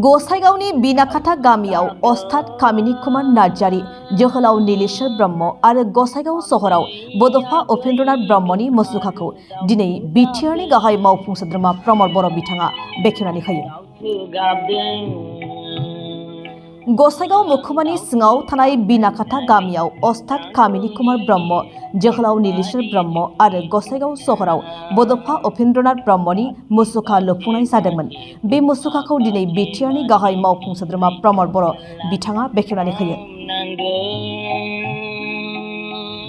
गसाइगावनि बिनाखाथा गामियाव अस्ताद कामिनी कुमार नार्जारी, जोहोलाव नीलेश्वर ब्रह्म आरो गसाइगाव सहराव बड'फा उपेन्द्रनाथ ब्रह्मनि मुसुखाखौ दिनै बिटिआरनि गाहाय मावफुं सोद्रोमा प्रमद बर' बिथाङा बेखेवनानै होयो। गसाइगाव महकुमानि सिङाव थानाय बिनाखाथा गामियाव अस्ताद कामिनी कुमार ब्रह्म, जोहोलाव नीलेश्वर ब्रह्म आरो गसाइगाव सहराव बड'फा उपेन्द्रनाथ ब्रह्मनि मुसुखा लुफुंनाय जादोंमोन। बे मुसुखाखौ दिनै बिटिआरनि गाहाय मावफुं सोद्रोमा प्रमद बर' बिथाङा बेखेवनानै होयो।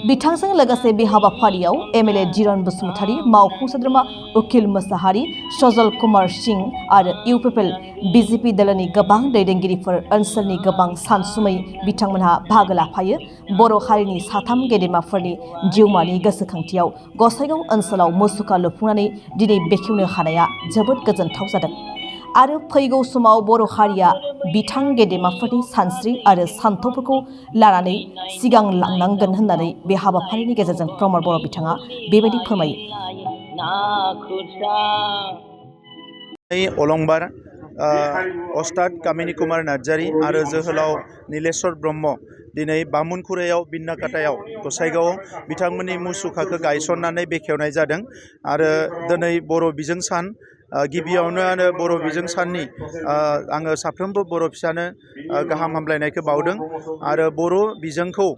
बिथांजों लोगोसे बे हाबाफारियाव एमएलए जिरन बसुमतारी, मावफुं सोद्रोमा उकिल मोसाहारी, सजल कुमार सिंह आरो इउपिपिएल बिजेपि दलनि गोबां दैदेनगिरिफोर, ओनसोलनि गोबां सानसुमै बिथांमोनहा बाहागो लाफायो। बर' हारिनि साथाम गेदेमाफोरनि जिउमानि गोसोखांथियाव गसाइगाव ओनसोलाव मुसुखा लुफुंनानै दिनै बेखेवनो हानाया जोबोद गोजोनथाव जादों आरो फैगौ समाव बर' हारिया बिथां गेदेमाफोरनि सानस्रि आरो सान्थौफोरखौ लानानै सिगांलांनांगोन होननानै बे हाबाफारिनि गेजेरजों प्रमद बर' बिथाङा बेबायदि फोरमायो। अलंबार अस्ताद कामिनी कुमार नार्जारी आरो जोहोलाव नीलेश्वर ब्रह्म दिनै बामुनखुरायाव बिनाखाथायाव गसाइगावआव बिथांमोननि मुसुखाखौ गायसननानै बेखेवनाय जादों आरो दिनै बर' बिजों सान गिबियावनो बर' बिजों साननि आङो साफ्रोमबो बर' फिसानो गाहाम हामलायनायखौ बावदों आरो बर' बिजोंखौ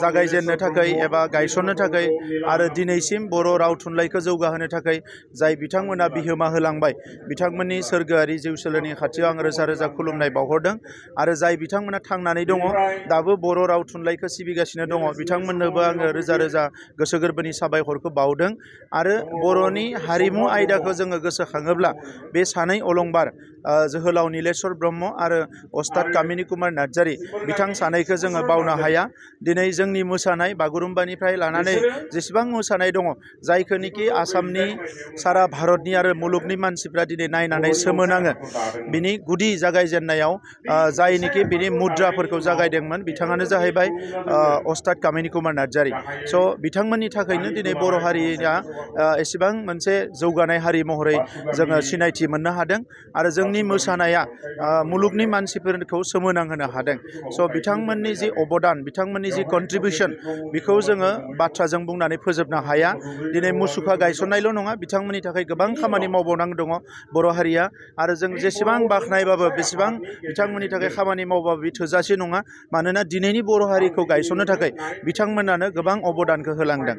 जागायजेननो थाखाय एबा गायसननो थाखाय आरो दिनैसिम बर' राव थुनलाइखौ जौगाहोनो थाखाय जाय बिथांमोना बिहोमा होलांबाय बिथांमोननि सोरगोआरि जिउसोलोनि खाथियाव आं रोजा रोजा खुलुमनाय बावहरदों आरो जाय बिथांमोना थांनानै दङ दाबो बर' राव थुनलाइखौ सिबिगासिनो दङ बिथांमोननोबो आङो रोजा रोजा गोसो गोरबोनि साबायखरखौ बावदों आरो बर'नि हारिमु आयदाखौ जोङो गोसोखाङोब्ला बे सानै अलंबार जोहोलाव नीलेश्वर ब्रह्म आरो अस्ताद कामिनी कुमार नार्जारी बिथां सानैखौ जोङो बावनो हाया। दिनै जोंनि मोसानाय बागुरुम्बानिफ्राय लानानै जेसेबां मोसानाय दङ जायखौनिखि आसामनि सारा भारतनि आरो मुलुगनि मानसिफ्रा दिनै नायनानै सोमोनाङो बिनि गुदि जागायजेननायाव जायनिखि बिनि मुद्राफोरखौ जागायदोंमोन बिथाङानो जाहैबाय अस्ताद कामिनी कुमार नार्जारी। स' बिथांमोननि थाखायनो दिनै बर' हारिया एसेबां मोनसे जौगानाय हारि महरै जोङो सिनायथि मोननो हादों आरो जोंनि मोसानाया मुलुगनि मानसिफोरखौ सोमोनांहोनो हादों। स' बिथांमोननि जि अबदान बिथांमोननि जि कन्ट्रिबिउसन बेखौ जोङो बाथ्राजों बुंनानै फोजोबनो हाया। दिनै मुसुखा गायसननायल' नङा बिथांमोननि थाखाय गोबां खामानि मावबावनांगौ दङ बर' हारिया आरो जों जेसेबां बाख्नायबाबो बेसेबां बिथांमोननि थाखाय खामानि मावबाबो बे थोजासे नङा मानोना दिनैनि बर' हारिखौ गायसननो थाखाय बिथांमोनानो गोबां अबदानखौ होलांदों।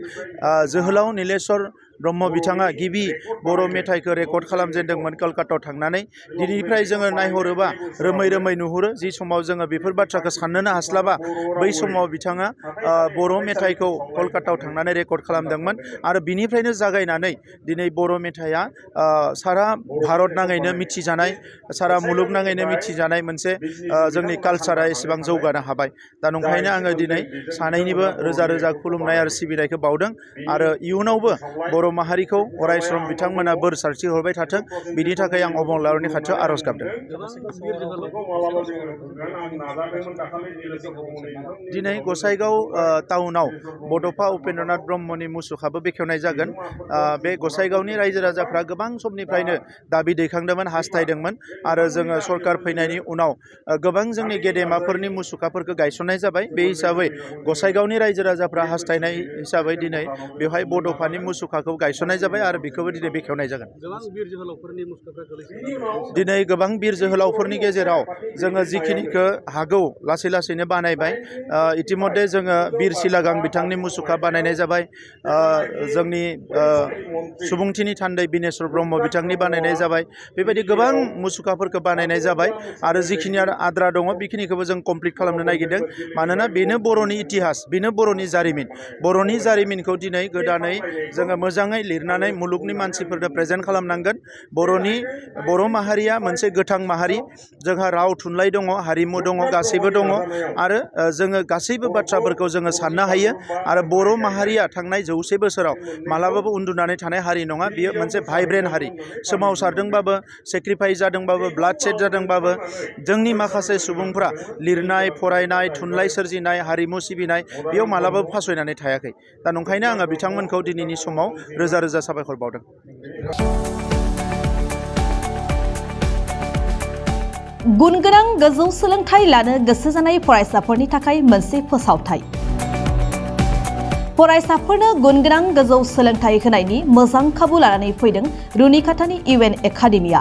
जोहोलाव नीलेश्वर ब्रह्म बिथाङा गिबि बर' मेथाइखौ रेकर्ड खालामजेनदोंमोन कलकातायाव थांनानै। दिनैनिफ्राय जोङो नायहरोबा रोमै रोमै नुहुरो जि समाव जोङो बेफोर बाथ्राखौ साननोनो हास्लाबा बै समाव बिथाङा बर' मेथाइखौ कलकातायाव थांनानै रेकर्ड खालामदोंमोन आरो बिनिफ्रायनो जागायनानै दिनै बर' मेथाइआ सारा भारत नाङैनो मिथिजानाय सारा मुलुग नाङैनो मिथिजानाय मोनसे जोंनि कालचारा एसेबां जौगानो हाबाय। दा नंखायनो आङो दिनै सानैनिबो रोजा रोजा खुलुमनाय आरो सिबिनायखौ बावदों आरो इयुनावबो बर' माहारिखौ अरायसम बिथांमोना बोर सारस्रि हरबाय थाथों बिनि थाखाय आं अबंलावरिनि खाथियाव आर'ज गाबदों। दिनै गसाइगाव टाउनाव बड'फा उपेन्द्रनाथ ब्रह्मनि मुसुखाबो बेखेवनाय जागोन। बे गसाइगावनि रायजो राजाफ्रा गोबां समनिफ्रायनो दाबि दैखांदोंमोन हास्थायदोंमोन आरो जोङो सरकार फैनायनि उनाव गोबां जोंनि गेदेमाफोरनि मुसुखाफोरखौ गायसननाय जाबाय। बे हिसाबै गसाइगावनि रायजो राजाफ्रा हास्थायनाय हिसाबै दिनै बेवहाय बड'फानि मुसुखाखौ गायसननाय जाबाय आरो बेखौबो दिनै बेखेवनाय जागोन। दिनै गोबां बिर जोहोलावफोरनि गेजेराव जोङो जिखिनिखौ हागौ लासै लासैनो बानायबाय। इतिमध्य जोङो बिर सिलागां बिथांनि मुसुखा बानायनाय जाबाय। जोंनि सुबुंथिनि थान्दै बिनेश्वर ब्रह्म बिथांनि बानायनाय जाबाय। बेबायदि गोबां मुसुखाफोरखौ बानायनाय जाबाय आरो जिखिनि आद्रा दङ बेखिनिखौबो जों कमप्लिट खालामनो नागिरदों मानोना बेनो बर'नि इतिहास, बेनो बर'नि जारिमिन। बर'नि जारिमिनखौ दिनै गोदानै जोङो मोजाङै लिरनानै मुलुगनि मानसिफोरनो प्रेजेन्ट खालामनांगोन। बर' माहारिया मोनसे गोथां माहारि, जोंहा राव थुनलाइ दङ, हारिमु दङ, गासैबो दङ आरो जोङो गासैबो बाथ्राफोरखौ जोङो साननो हायो आरो बर' माहारिया थांनाय 100 बोसोराव मालाबाबो उन्दुनानै थानाय हारि नङा। बियो मोनसे भाइब्रेन्ट हारि। सोमावसारदोंबाबो, सेक्रिफाइस जादोंबाबो, ब्लाड शेड जादोंबाबो जोंनि माखासे सुबुंफ्रा लिरनाय, फरायनाय, थुनलाइ सोरजिनाय, हारिमु सिबिनाय बेयाव मालाबाबो फासयनानै थायाखै। दा नंखायनो आङो बिथांमोनखौ दिनैनि समाव रोजा रोजा साबायखर बावदों। गुन गोनां गोजौ सोलोंथाइ लानो गोसो जानाय फरायसाफोरनि थाखाय मोनसे फोसावथाय। फरायसाफोरनो गुन गोनां गोजौ सोलोंथाइ होनायनि मोजां खाबु लानानै फैदों रुनिकाटानि इउएन एकाडेमिया।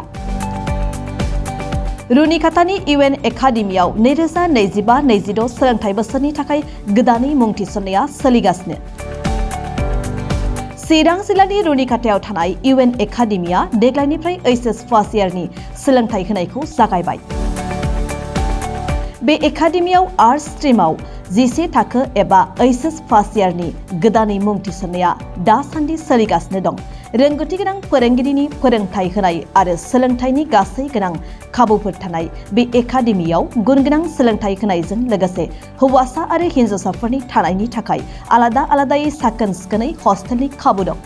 रुनिकाटानि इउएन एकाडेमियाव 2025-26 सोलोंथाइ बोसोरनि थाखाय गोदानै मुं थिसननाया सोलिगासिनो। चिरां जिल्लानि रुनिकाटायाव थानाय इउएन एकाडेमिया देग्लायनिफ्राय एचएस फार्स्ट इयारनि सोलोंथाइ होनायखौ जागायबाय। बे एकाडेमियाव आर्ट्स स्ट्रीमाव 11 थाखो एबा एचएस फार्स्ट इयारनि गोदानै मुं थिसननाया दासान्दि सोलिगासिनो दं। रोंगौथि गोनां फोरोंगिरिनि फोरोंथाइ होनाय आरो सोलोंथाइनि गासै गोनां खाबुफोर थानाय बे एकाडेमियाव गुन गोनां सोलोंथाइ होनायजों लोगोसे हौवासा आरो हिन्जावसाफोरनि थानायनि थाखाय आलादा आलादायै साखोन सिखोनै हस्टेलनि खाबु दं।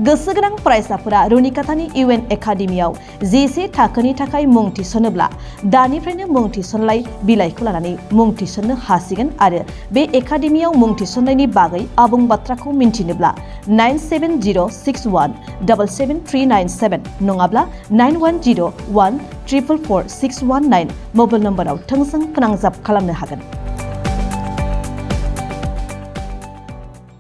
गोसो गोनां फरायसाफोरा रुनिकाटानि इउएन एकाडेमियाव 11 थाखोनि थाखाय मुं थिसनोब्ला दानिफ्रायनो मुं थिसनलाय बिलाइखौ लानानै मुं थिसननो हासिगोन आरो बे एकाडेमियाव मुं थिसननायनि बागै आबुं बाथ्राखौ मिन्थिनोब्ला 9706177397 नङाब्ला 9101444619 मबाइल नम्बराव थोंजों फोनांजाब खालामनो हागोन।